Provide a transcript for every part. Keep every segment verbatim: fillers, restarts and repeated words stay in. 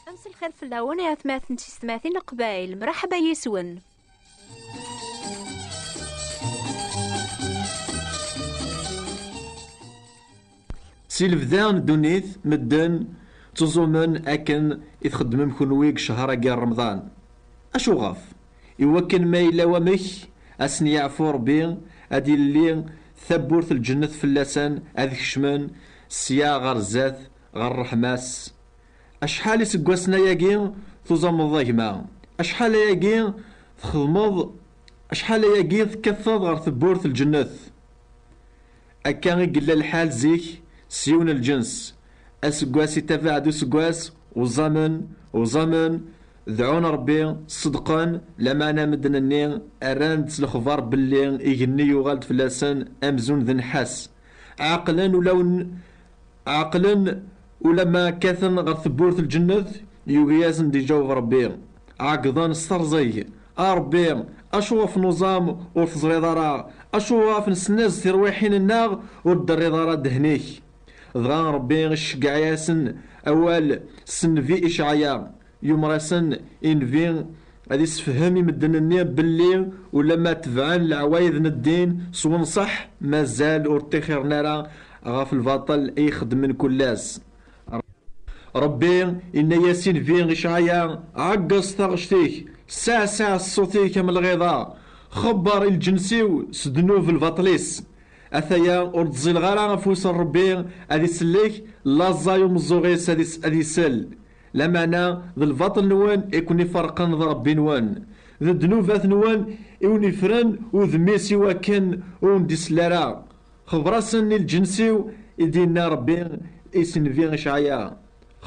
Amselxir fell-awen ay atmaten d tisetmatin n Leqbayel, mraḥba yis-wen. Si lebda n ddunit, medden ttuẓumen akken i txeddmem kunwi deg ccher-agi n Remḍan. Acuɣef? Iwakken ma yella wamek, ad sen-yeɛfu Rebbi, ad yelli tawwurt n lǧennet fell-asen, ad kecmen sya ɣer zdat, ɣer ṛṛeḥma-s. Acḥal iseggasen ayagi tuẓameḍ a gma? Acḥal ayagi txedmeḍ, acḥal ayagi tekkateḍ ɣer tewwurt n lǧennet? Akka i yella lḥal zik s yiwen n lǧens. Aseggas itabaɛ-d useggas, uẓamen, uẓamen, dɛun Rebbi, ṣeddqen, lameɛna medden-nni rran-d s lexbar belli igenni yuɣal-d fell-asen amzun d nnḥas. Ɛeqlen ulawen, ɛeqlen ulamma kkaten ɣer tewwurt n lǧennet, yugi-asen-d iǧaweb Rebbi. Ɛeggḍen s terẓeg, a Rebbi, acuɣef nuẓam ur teẓriḍ ara? Acuɣef nesnaz tirwiḥin-nneɣ ur d-terriḍ ara ddehn-ik? Dɣa Rebbi iceggeɛ-asen awal s nnbi Icɛaya. Yumer-asen i nnbi ad isefhem i medden-nni belli ulamma tebɛen leɛwayed n ddin s wenṣeḥ, mazal ur ṭṭixiren ara ɣef lbaṭel i ixeddmen kul ass. Rebbi inna-yas i nnbi Icɛaya: "Ɛeggeẓ taɣect-ik, sseɛseɛ ṣṣut-ik am lɣiḍa, xebber i lǧens-iw s ddnub lbaṭel-is." Ataya ur d-ẓẓileɣ ara afus n Rebbi ad isellek, laẓay umeẓẓuɣ-is ad is-, ad isell. Lameɛna d lbaṭel-nwen i ken-iferqen d Rebbi-nwen, d ddnubat-nwen i wen-ifren udem-is i wakken ur wen-d-isell ara. Xebber-asen i lǧens-iw, i d-yenna Rebbi i s-nnbi Icɛaya.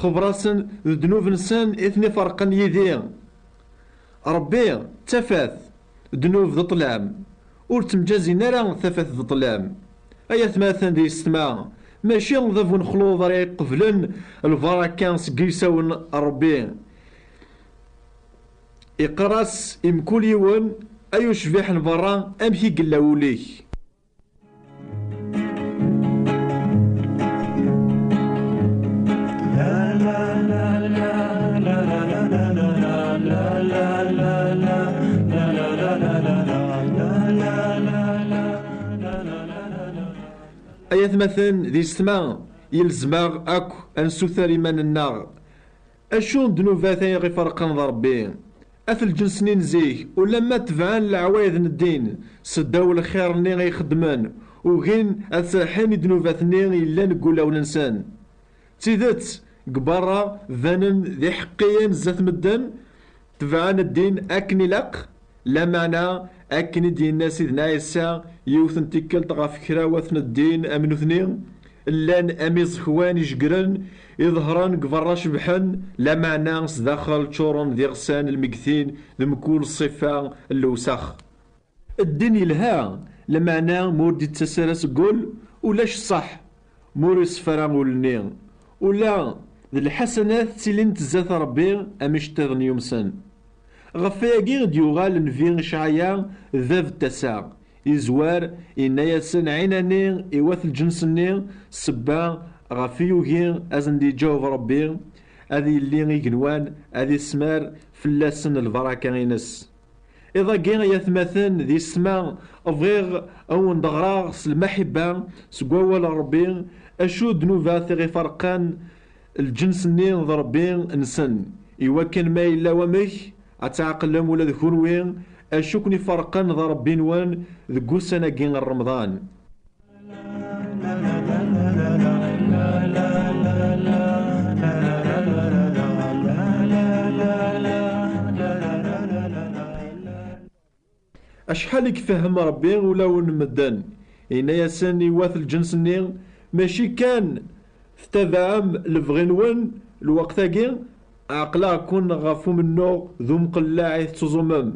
Xebber-asen d ddnub-nsen i ten-iferqen yid-i. Rebbi d tafat, ddnub d ṭṭlam. Ur ttemǧazin ara tafat d ṭṭlam. Ay atmaten d yessetma, mačči d abu n xluḍ ara iqeblen lbaraka seg yisawen n Rebbi. Iqqar-as i mkul yiwen: "Ay ucbiḥ n berra, amek i yella wul-ik?" Ay atmaten d yessetma, yelzem-aɣ akk ad nessuter iman-nneɣ. Acu n ddnubat ay aɣ-iferqen d Rebbi? At lǧens-nni n zik, ulamma tebɛen leɛwayed n ddin, seddaw lxir-nni ay xeddmen, ugin ad serḥen i ddnubat-nni yellan deg wulawen-nsen. D tidet, deg berra banen d iḥeqqiyen zdat medden, tebɛen ddin akken ilaq, lameɛna, akken i d-yenna Sidna Ɛisa, yiwet n tikkelt ɣef kra wat n ddin am nutni, llan am iẓekwan ijeggren, iḍehren deg berra cebḥen, lameɛna sdaxel ččuren d iɣsan lmegtin d mkul ṣṣifa n lewsex. Ddin yelha, lameɛna ma ur d-ittas ara seg wul, ulac ṣṣeḥ. Ma ur iṣeffa ara ul-nni, ula d lḥasanat ttilint zdat Rebbi am iceṭṭiḍen yumsen. Ɣef wayagi i d-yuɣal nnbi Icɛaya d bab n tasa. Izwar, yenna-yasen: "Ɛinani i wat lǧens-nni, ssebba ɣef i yugi ad sen-d-iǧaweb Rebbi, ad yelli igenwan, ad ismar fell-asen lbaraka-ines." Iḍ-agi, ay atmaten d yessetma, bɣiɣ ad wen-d-ɣreɣ s lmaḥibba seg wawal n Rebbi, acu ddnubat i ɣ-iferqen lǧens-nni d Rebbi-nsen, iwakken ma yella wamek, ad tɛeqlem ula d kunwi acu ken-iferqen d Rebbi-nwen deg ussan-agi n Remḍan. Acḥal i ifehhem Rebbi ulawen n medden, yenna-yasen i wat lǧens-nni: "Mačči kan tettabaɛem lebɣi-nwen lweqt-agi, ɛeqleɣ-ken ɣef umennuɣ d umqellaɛ i tettuẓumem,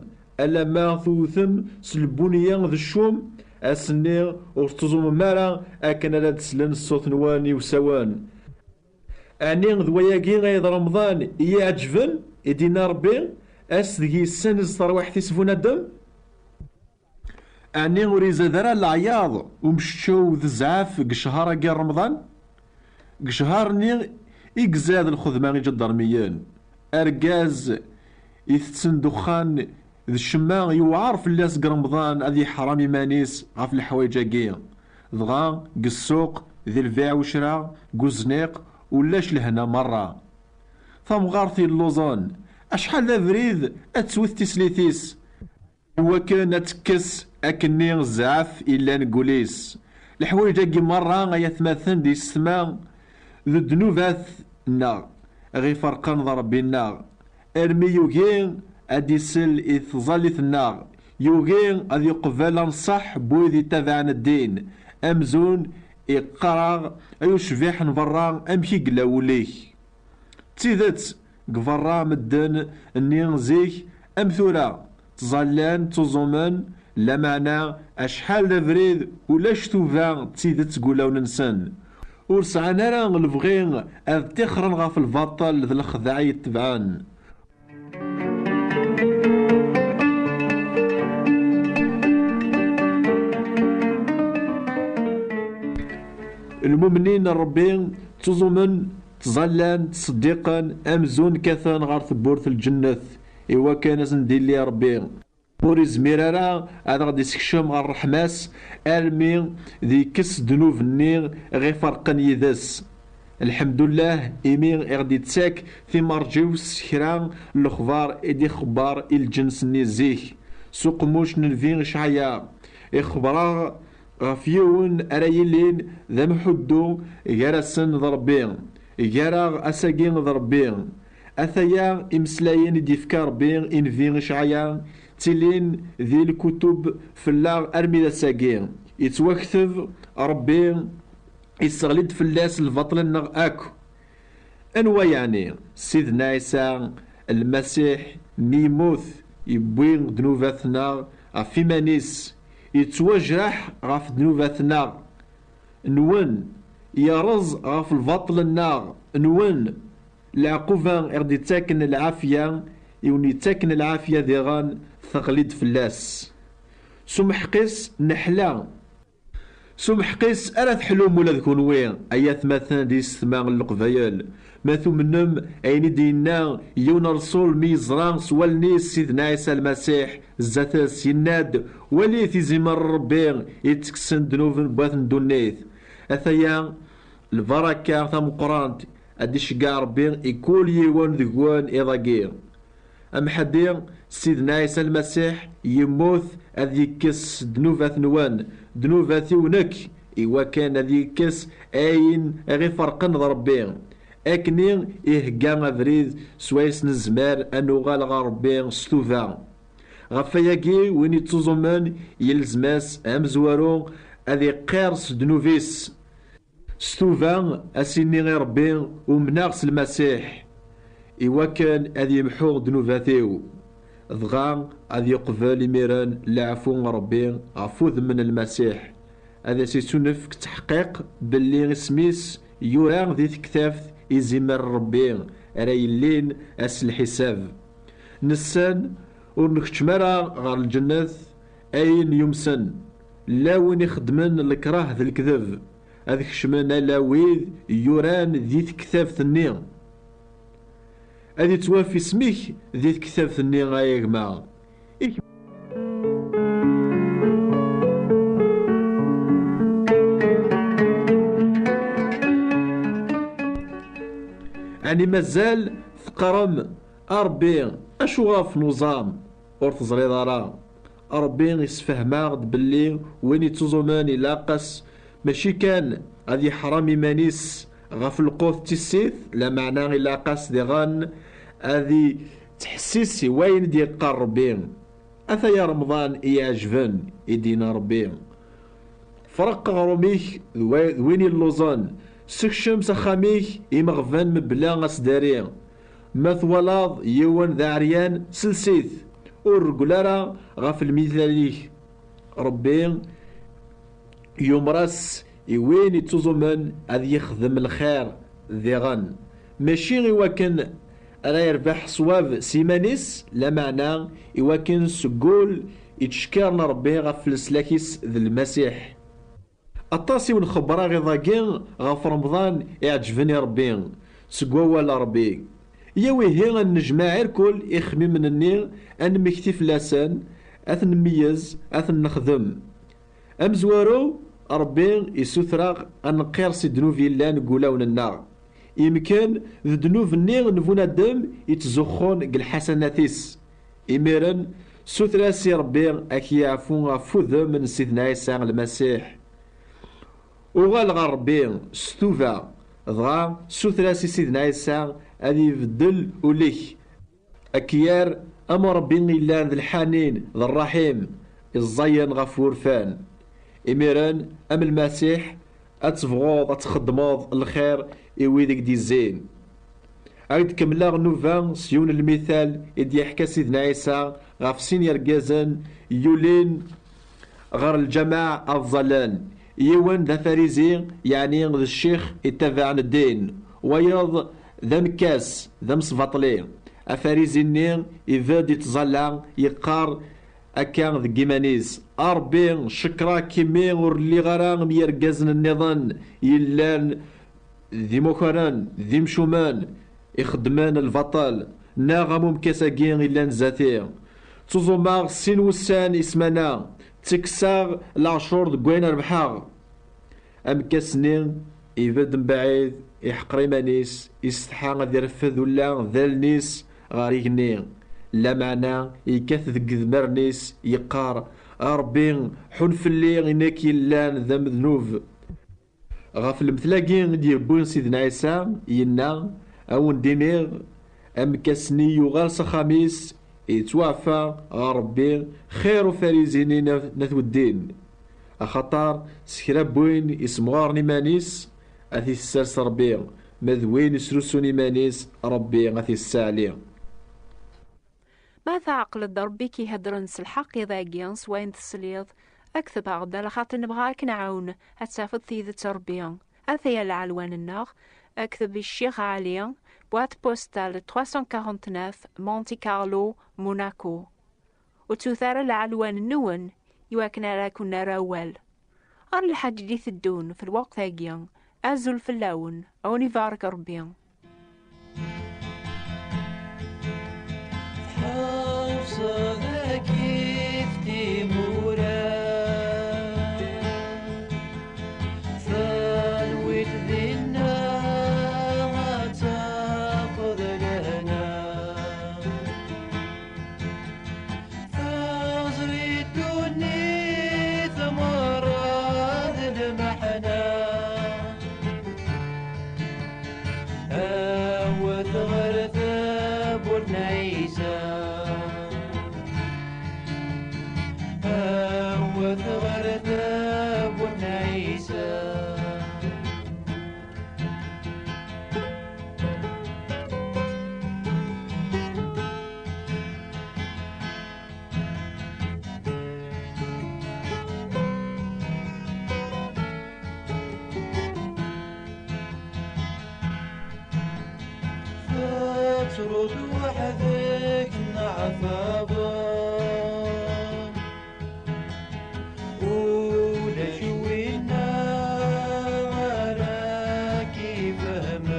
alamma tewtem s lbuneyya d ccum, ass-nni ur tettuẓumem ara akken ara d-slen ṣṣut-nwen i usawen." Ɛni d wayagi ay d Remḍan i yi-iɛeǧben, i d-yenna Rebbi, ass deg yessanez tarwiḥt-is bunadem? Ɛni ur izad ara leɛyaḍ umceččew d zzɛaf deg ccehar-agi n Remḍan? Deg ccehar-nni i izad lxedma iǧadarmiyen. Argaz itetten ddexxan d ccemma, yewɛer fell-as deg Remḍan ad yeḥram iman-is ɣef leḥwayeǧ-agi. Dɣa deg ssuq, di lbiɛ u ccra, deg uzniq, ulac lehna merra. Tamɣart yelluẓen, acḥal d abrid ad twet tislit-is iwakken ad tekkes akkenni zzɛaf illan deg wul-is. Leḥwayeǧ-agi merra, ay atmaten d yessetma, d ddnubat-nneɣ ɣ iferqen d Ṛebbi-nneɣ, armi yugi ad d-isel i tẓallit-nneɣ, yugi ad yeqbel anṣaḥ n wid yettabaɛen ddin, amzun iqqar-aɣ: "Ay ucbiḥ n berra, amek i yella wul-ik?" D tidet, deg berra medden-nni zik am tura ttẓallan, ttuẓumen, lameɛna acḥal d abrid, ulac tuba d tidet deg wulawen-nsen. Ur sɛan ara lebɣi ad ṭixren ɣef lbaṭel d lexdeɛ i itebɛen. Lmumnin n Ṛebbi ttuẓumen, ttẓallan, ttṣeddiqen, amzun kkaten ɣer tewwurt n lǧennet, iwakken ad sen-d-illi Ṛebbi. Ur izmir ara ad aɣ-d-isekcem ɣer ṛṛeḥma-s, armi d-ikkes ddnub-nni ɣ iferqen yid-s. Lḥemdullah, imi i ɣ-d-ittak timerǧiwt s kra n lexbar i d-ixebber i lǧens-nni zik, s uqemmuc n Nnbi Icɛaya. Ixebber-aɣ ɣef yiwen ara yilin d amḥuddu gar-asen d Ṛebbi, gar-aɣ ass-agi d Ṛebbi. Ataya imeslayen i d-ifka Ṛebbi i Nnbi Icɛaya, ttilin di lkutub fell-aɣ armi d ass-agi. Ittwakteb Ṛebbi, isseɣli-d fell-as lbaṭel-nneɣ akk. Anwa yeɛni? Sidna Ɛisa Lmasiḥ, mi yemmut, yewwi ddnubat-nneɣ ɣef iman-is, yettwajreḥ ɣef ddnubat-nneɣ nwen, yerreẓ ɣef lbaṭel-nneɣ nwen. Leɛquba i ɣ-d-ittaken lɛafya, i wen-ittaken lɛafya diɣen, teɣli-d fell-as. S umḥeq-is neḥla. S umḥeq-is ara teḥlum ula d kunwi, ay atmaten d yessetma n Leqbayel. Ma tumnem ayen i d-yenna yiwen n ṛṛsul mi yeẓra s wallen-is Sidna Ɛisa Lmasiḥ zdat-s, yenna-d: "Walit izimer n Ṛebbi ittekksen ddnub n wat n ddunit." Ataya lbaraka tameqqrant ad d-iceggeɛ Ṛebbi i kul yiwen deg-wen iḍ-agi. Amḥaddi, Sidna Ɛisa Lmasiḥ, yemmut ad yekkes ddnubat-nwen, ddnubat-iw nekk, iwakken ad yekkes ayen ɣ iferqen d Ṛebbi. Akkenni ihegga abrid swayes nezmer ad nuɣal ɣer Ṛebbi s tuba. Ɣef wayagi, win ittuẓumen yelzem-as amezwaru ad iqqir s ddnub-is. S tuba, a s-inni i Ṛebbi: "Umneɣ s Lmasiḥ, iwakken ad yemḥu ddnubat-iw." Dɣa ad yeqbel imiren leɛfu n Ṛebbi ɣef udem n Lmasiḥ. Ad as-ittunefk ttḥeqqiq belli isem-is yura di tektabt izimer n Ṛebbi ara yellin ass n lḥisab. Nessen ur nkeččem ara ɣer lǧennet ayen yumsen. Llan win ixeddmen lekrah d lekdeb, ad kecmen ala wid yuran di tektabt-nni. Ad ittwaf isem-ik di tektabt-nni, ay a gma. Ik- Ɛni mazal teqqarem: "A Ṛebbi, acu ɣef nuẓam?" Ur teẓriḍ ara? Ṛebbi issefhem-aɣ-d belli win ittuẓumen ilaq-as mačči kan ad yeḥram iman-is ɣef lqut d tissit, lameɛna ilaq-as diɣen ad ittḥessis i wayen i d-yeqqar Ṛebbi. Ataya Remḍan i iɛejben, i d-yenna Ṛebbi. Freq aɣrum-ik d wa-, d win illuẓen. Sekcem s axxam-ik imeɣban mebla asedari. Ma twalaḍ yiwen d aɛeryan, sels-it. Ur reggel ara ɣef lmital-ik. Ṛebbi yumer-as i win ittuẓumen ad yexdem lxir diɣen, mačči i wakken ara yerbeḥ ṣṣwab s iman-is, lameɛna i wakken seg wul ittcekkaren Ṛebbi ɣef leslak-is d Lmasiḥ. Aṭas i wen-xebbreɣ iḍ-agi ɣef Remḍan iɛeǧben i Ṛebbi, seg wawal n Ṛebbi. Yaw ihi ad nnejmaɛ irkul ixemmimen-nni, ad nemmekti fell-asen, ad ten-nmeyyez, ad ten-nexdem. Amezwaru, Ṛebbi issuter-aɣ ad neqqir si ddnub yellan deg wulawen-nneɣ. Imken d ddnub-nni n bunadem ittzuxxun deg lḥasanat-is. Imiren, suter-as i Ṛebbi ad k-yeɛfu ɣef wudem n Sidna Ɛisa Lmasiḥ. Uɣal ɣer Ṛebbi s tuba, dɣa suter-as i Sidna Ɛisa ad ibeddel ul-ik, ad k-yerr am Ṛebbi yellan d lḥanin d ṛṛaḥim, iẓẓayen ɣef wurfan. Imiren, am Lmasiḥ, ad tebɣuḍ ad txeddmeḍ lxir i wid i k-d-izzin. Ad d-kemmleɣ nnuba s yiwen n lmital i d-yeḥka Sidna Ɛisa ɣef sin yergazen yulin ɣer lǧameɛ ad ẓallen. Yiwen d afarizi, yeɛni d ccix ittabaɛen ddin. Wayeḍ d amekkas, d amesbaṭli. Afarizi-nni ibedd ittẓalla, yeqqar akka deg yiman-is: "A Ṛebbi, cekreɣ-k imi ur lliɣ ara am yergazen nniḍen yellan d imakaren, d imcumen, ixeddmen lbaṭel, neɣ am umekkas-agi yellan zdat-i. Ttuẓumeɣ sin wussan i ssmana, ttekkseɣ leɛcuṛ deg wayen rebḥeɣ." Amekkas-nni ibedd mebɛid, iḥeqer iman-is, isetḥa ad irfed ula d allen-is ɣer igenni. Lameɛna yekkat deg idmaren-is, yeqqar: "A Ṛebbi, ḥun fell-i, i nekk yellan d amednub." Ɣef lemtel-agi i d-yewwin Sidna Ɛisa, yenna: "A wen-d-iniɣ, amekkas-nni yuɣal s axxam-is, yettwaɛfa ɣer Ṛebbi xir ufarizi-nni n at, n at weddin. Axaṭer s kra n win isemɣaren iman-is, ad t-issers Ṛebbi, ma d win isrusun iman-is, Ṛebbi ad t-isseɛli." Ma tɛeqleḍ-d Ṛebbi k-iheddren s lḥeqq iḍ-agi s wayen tesliḍ, akteb-aɣ-d, ala xaṭi nebɣa ad k-nɛawen ad tafeḍ tidet n Ṛebbi. Ataya lɛelwan-nneɣ, akteb i Ccix Ɛli, boîte postale trois cent quarante-neuf, Monte Carlo, Monaco. Ur ttut ara lɛelwan-nwen i wakken ara ken-nerr awal. Ɣer lḥaǧ i d-iteddun f lweqt-agi, azul fell-awen, a wen-ibarek Ṛebbi. Tḥewṣeḍ akkit timura, talwit dinna ad tafeḍ lehna. Teẓri ddunit merra d lmeḥna. Awet ɣer tawwurt n Ɛisa. Awet ɣer tawwurt n Ɛisa. Tettruḍ weḥd-k neɣ taḍen? Ulac winna ara k-ifehmen.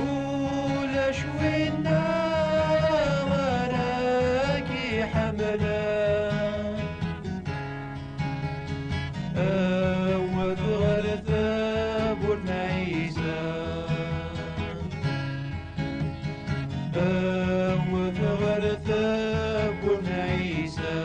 Ulac winna ara k-iḥemmlen. Awet ɣer tawwurt n Ɛisa. Awet ɣer tawwurt n Ɛisa.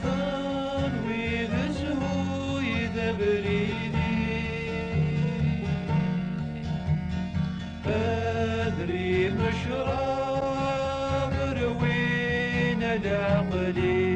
Tanwi d zzhu-y d abrid-i. Adrim ccrab rwin leɛqel-i.